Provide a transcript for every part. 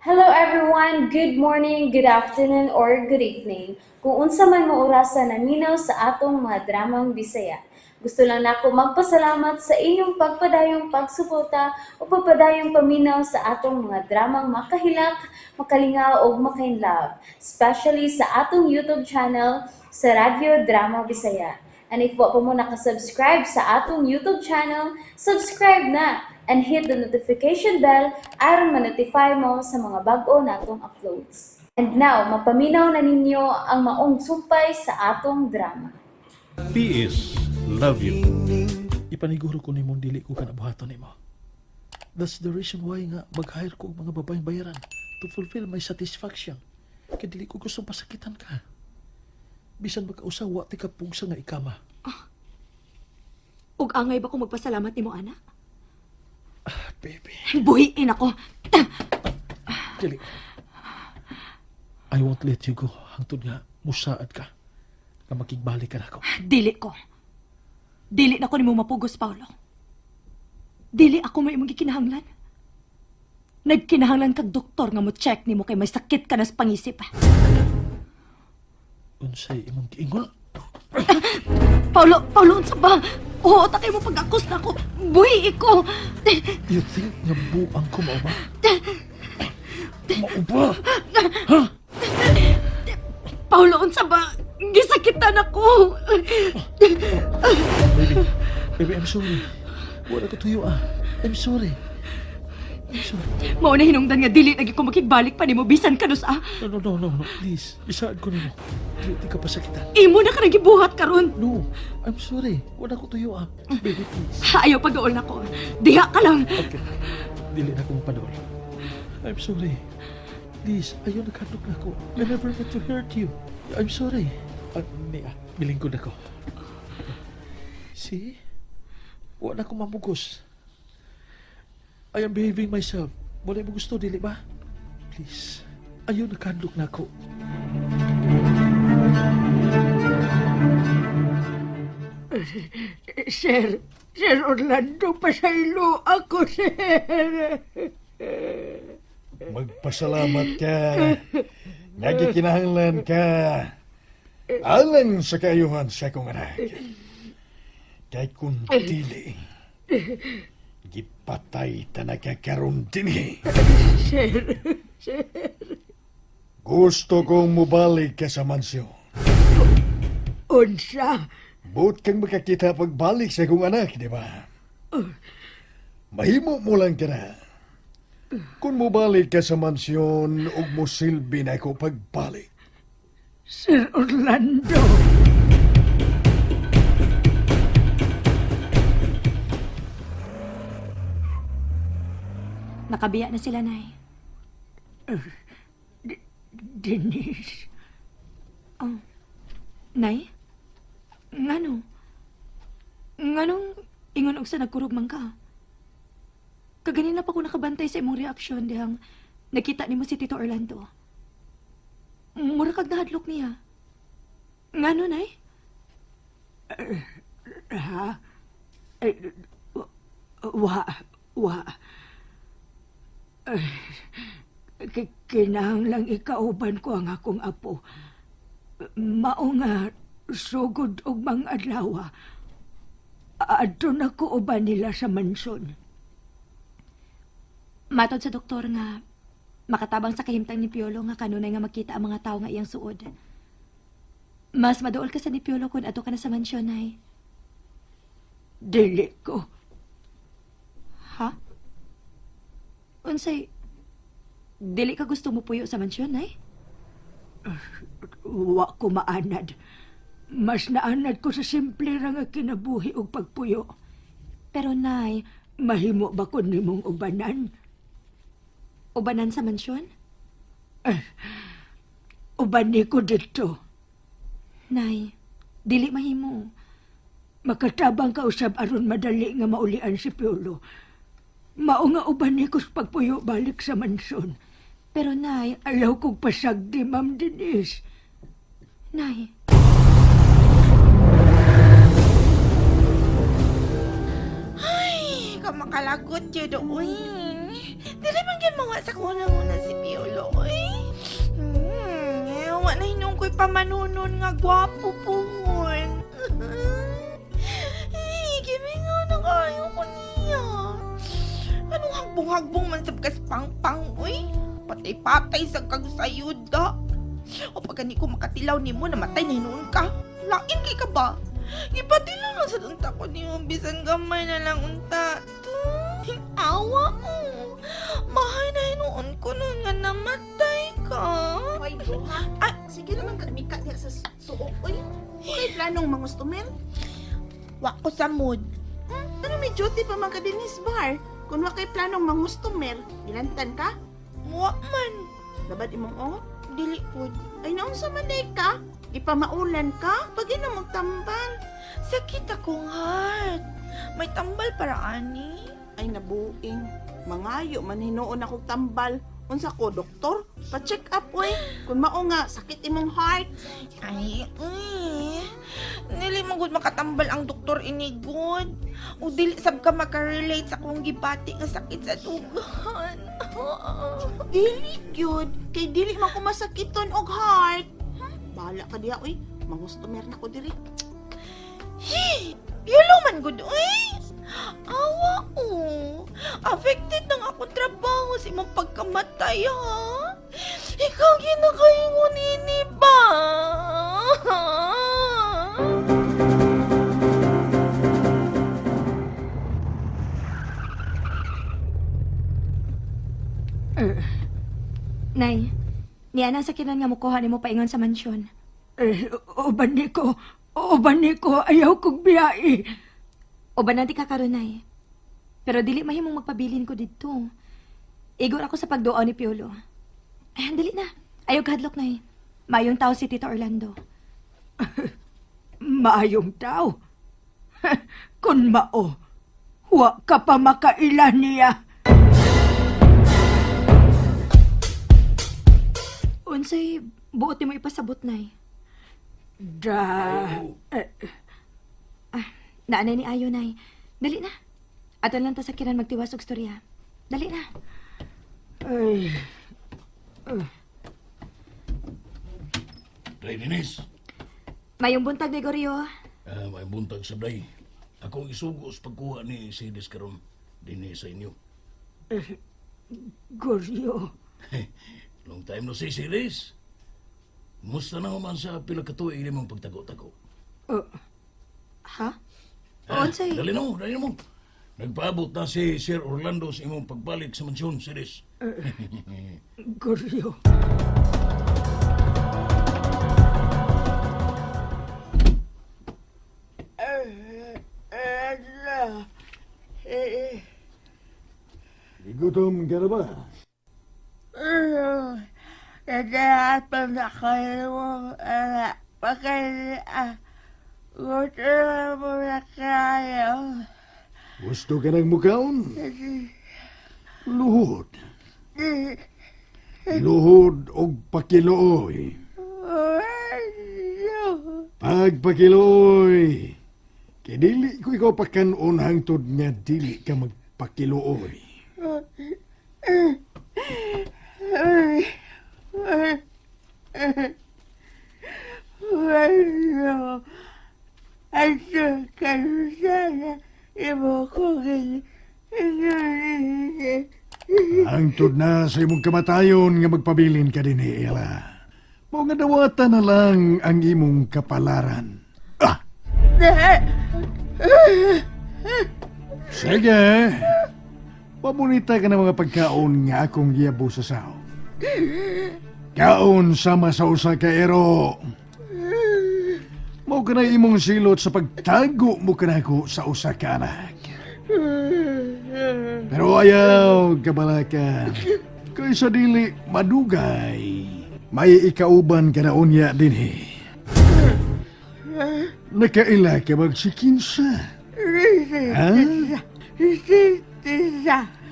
Hello everyone! Good morning, good afternoon, or good evening. Kung unsa man mo orasa naminaw sa atong mga dramang Bisaya. Gusto lang nako magpasalamat sa inyong pagpadayong pagsuporta o pagpadayong paminaw sa atong mga dramang makahilak, makalingaw ug makainlove, especially sa atong YouTube channel sa Radyo Drama Bisaya. And if wa pa mo nakasubscribe sa atong YouTube channel, subscribe na and hit the notification bell aron ma-notify mo sa mga bag-o natong uploads. And now, mapaminaw na ninyo ang maong sumpay sa atong drama. PS Love you. Ipaniguro ko nimo dili ko kanabuhaton nimo. That's the reason why nga mag-hire ko og mga babaeng bayaran to fulfill my satisfaction. Kay dili ko gustong pasakitan ka. Bisan magkausa wa ti ka pugsa nga ikama. Ug angay ba ko magpasalamat nimo, ana? Ah, baby. Buhiin ako. Dili. I won't let you go hangtod nga musaad ka nga makigbalik ka nako. Dili ko. Dili na ko nimo mapugos, Paolo. Dili ako may imong gikinahanglan. Nagkinahanglan kag doktor nga mo check nimo kay may sakit ka na sa pangisip. Unsay imong giingon? Paolo, Paolo, unsa ba? Oo, ta kay mo pag-akos na ako. Buhi ko. You think nga buang ko mao ba? Mao ba? Paolo, unsa ba? Gisakitan ako. Baby, baby, I'm sorry. Wala ko tuyo ah. I'm sorry. I'm sorry. Mao na hinungdan nga dili na gyud ko makigbalik pa nimo bisan kanus ah. No, no, no, no, no. Please, isaad ko nimo. Dili ti ka pasakitan. Imo na ka nagibuhat karon. No, I'm sorry. Wala ko tuyo ah. Baby, please. Ayaw pag-uol na ko. Diha ka lang. Okay. Dili na ko mapadol. I'm sorry. Please, ayaw nagkadlok na ko. I never meant to hurt you. I'm sorry. Ah, niya, bilingkod ako. See? Wala ko mamugos. I am behaving myself. Wala mo gusto, dili ba? Please, ayaw nagkadlok na ako. Sir, Sir Orlando, pasaylo ako, sir. Magpasalamat ka. Nagikinahanglan ka. Alang sa kaayuhan sa akong anak. Kay kung dili, gipatay ta na ka karon dinhi. Sir, sir. Gusto kong mubalik ka sa mansyon. Unsa? Buot kang makakita pagbalik sa akong anak, di ba? Mahimo mo lang ka na. Kung mubalik ka sa mansyon, ug mosilbi na ako pagbalik. Sir Orlando. Nakabiya na sila, Nay. Denise, Nay? Ngano? Nganong ingon og sa nagkurog man ka? Kaganina pa ko nakabantay sa imong reaksyon dihang nakita nimo si Tito Orlando. Mura kag nahadlok niya. Ngano, Nay? Ha? Eh, wa, wa. Eh, kinahanglang ikauban ko ang akong apo. Mao nga sugod og mga adlaw. Adto na ko uban nila sa mansyon. Matod sa doktor nga makatabang sa kahimtang ni Piolo nga kanunay nga makita ang mga tao nga iyang suod. Mas maduol ka sa ni Piolo kung ato ka na sa mansyon, Nay. Dili ko. Ha? Unsay, dili ka gusto mo puyo sa mansyon, Nay? Wa ko maanad. Mas naanad ko sa simple ra nga kinabuhi og pagpuyo. Pero, Nay, Mahimo ba ko nimong ubanan? ubanan sa mansyon? Uban ni ko dito. Nay, dili mahimo. Makatabang ka usab aron madali nga maulian si Piolo. Mao nga uban ni ko sa pagpuyo balik sa mansyon. Pero, Nay, Ayaw kong pasagdi, Ma'am Denise. Nay. Ay, kamakalagot yun doon. Dili man gyud mawa sa kuna-una si Piolo. ko'y pamanunon nga gwapo puhon. Eh, gimingaw na kayo ko niya. Anong hagbong-hagbong man sa kas pangpang, uy? Patay-patay sa kag sayuda. O pag ko makatilaw nimo, namatay na hinuon ka. Lain kay ka ba? Ipatilaw lang sa unta ko nimo, bisan gamay na lang unta. Awa ko. Mahay na hinuon ko nun nga namatay ka. Hoy, duha. Ay! Sige naman ka diha sa suok, uy. Okay, planong mangustumer. Wa ko sa mood. Pero may duty pa man ka dinis bar. Kung wa kay planong mangustumer, gilantan ka? Wa man. Labad imong o? Dili pod. Ay, naunsa man day ka? Ipamaulan ka? Pag inom og tambal. Sakit akong heart. May tambal para ani. Ay, nabuing. Mangayo man hinuon akong tambal. Unsa ko, doktor? Pa-check up, uy. Kung mao nga, sakit imong heart. Ay, uy. Dili man gud makatambal ang doktor ini gud. O dili sab ka makarelate sa akong gibati nga sakit sa dugan. Dili gyud. Kay dili man ko masakiton og heart. Bahala ka diha, uy. Mangustumer na ko diri. Hi! Yulo man gud uy. Awa o. Affected ng akong trabaho sa imong pagkamatay ha. Ikaw ginakaingon ini ba? Nay, niya na sa kinan nga mukuha nimo paingon sa mansyon. Eh, uban ni ko, uban ni ko, ayaw kong biyai. Uban na di ka karon, Nay. Pero dili mahimong magpabilin ko didto. Igor ako sa pagduo ni Piolo. Ay, dili na. Ayaw kahadlok, Nay. Maayong tao si Tito Orlando. Maayong tao. Kun mao, wa ka pa makaila niya. Unsay buot nimo ipasabot, Nay? Da, eh, Ah, naanay ni Ayo, Nay. Dali na. Aton lang ta sa kiran magtiwas og storya. Dali na. ay, Day Denise, Mayong buntag, Gregorio. may buntag sa day. Akong isugo sa pagkuha ni Sides karon dinhi sa inyo. Goryo. Long time no see, Sides. Musta na human sa pila ka tuig nimong pagtago-tago? Ha? Unsay? Dali na mo, dali na mo. Nagpaabot na si Sir Orlando sa imong pagbalik sa mansyon, Sides. Goryo. Gutom ka na ba? Gusto ka ng mukaon? Luhod. Luhod og pakiluoy. Pagpakiluoy. Kay dili ko ikaw pakanon hangtod nga dili ka magpakiluoy. Hangtod na sa imong kamatayon nga magpabilin ka din ni Ella. Mao nga dawata na lang ang imong kapalaran. Ah! Sige. Pabunita ka ng mga pagkaon nga akong giyabo sa sao. Kaon sama sa usa ka ero. Mao ka na imong silot sa pagtago mo kanako sa usa ka anak. Pero ayaw, kabalaka. Kaysa dili madugay, may ikauban ka na unya dinhi. Nakaila ka magsikinsa. Ha?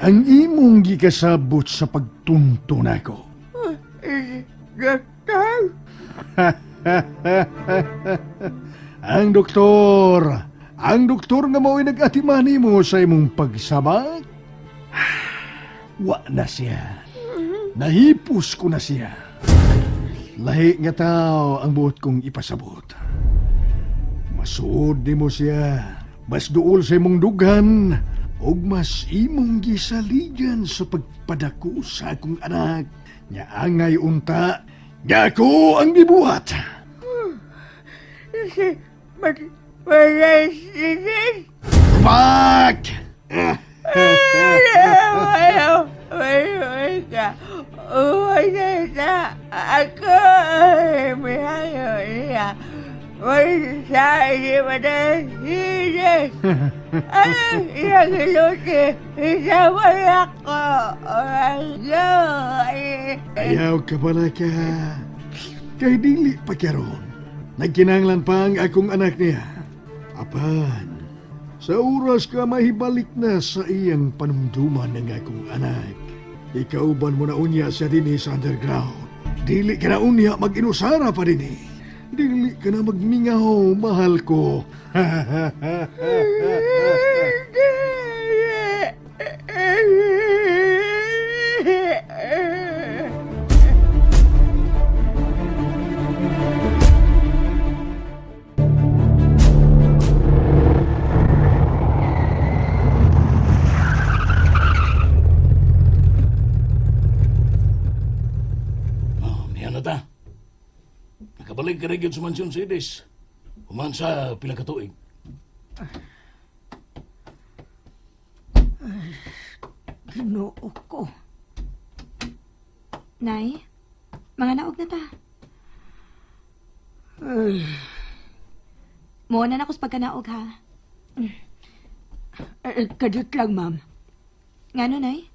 Ang imong gikasabot sa pagtunto nako. Ang doktor, ang doktor nga mao'y nag-atiman nimo sa imong pagsabak. Wa na siya. Nahipos ko na siya. Lahi nga tao ang buot kong ipasabot. Masuod nimo siya. Mas duol sa imong dughan ug mas imong gisaligan sa pagpadako sa akong anak. Nya angay unta, nga ako ang gibuhat. Back! Ayaw ka pala ka. Kay dili pa karon. Nagkinanglan pa ang akong anak niya. Apan, sa oras ka mahibalik na sa iyang panumduman ng akong anak. Ikauban mo na unya siya dinhi sa underground. Dili ka na unya mag-inusara pa dinhi. Dili ka na magmingaw, mahal ko. Oh, niya na ta. Nakabalik ka rin yun sa mansyon si Edis. Human sa pila ka tuig. Ginoo ko. Nay, mga naog na ta. Mo na na ko sa pagkanaog ha. Eh, kadit lang, ma'am. Ngano, Nay?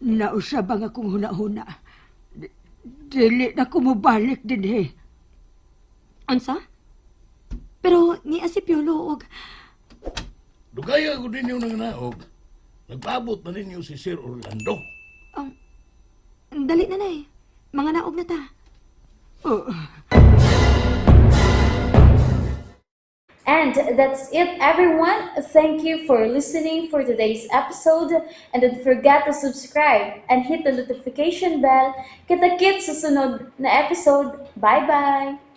Nausab ang akong huna-huna. Dili na ko mobalik din eh. Unsa? Pero ni si Piolo og Dugaya ko ninyo ng naog. Nagpaabot na ninyo si Sir Orlando. Dali na, Nay. Mga naog na ta. Oh. And that's it, everyone. Thank you for listening for today's episode. And don't forget to subscribe and hit the notification bell. Kita-kits sa sunod na episode. Bye-bye!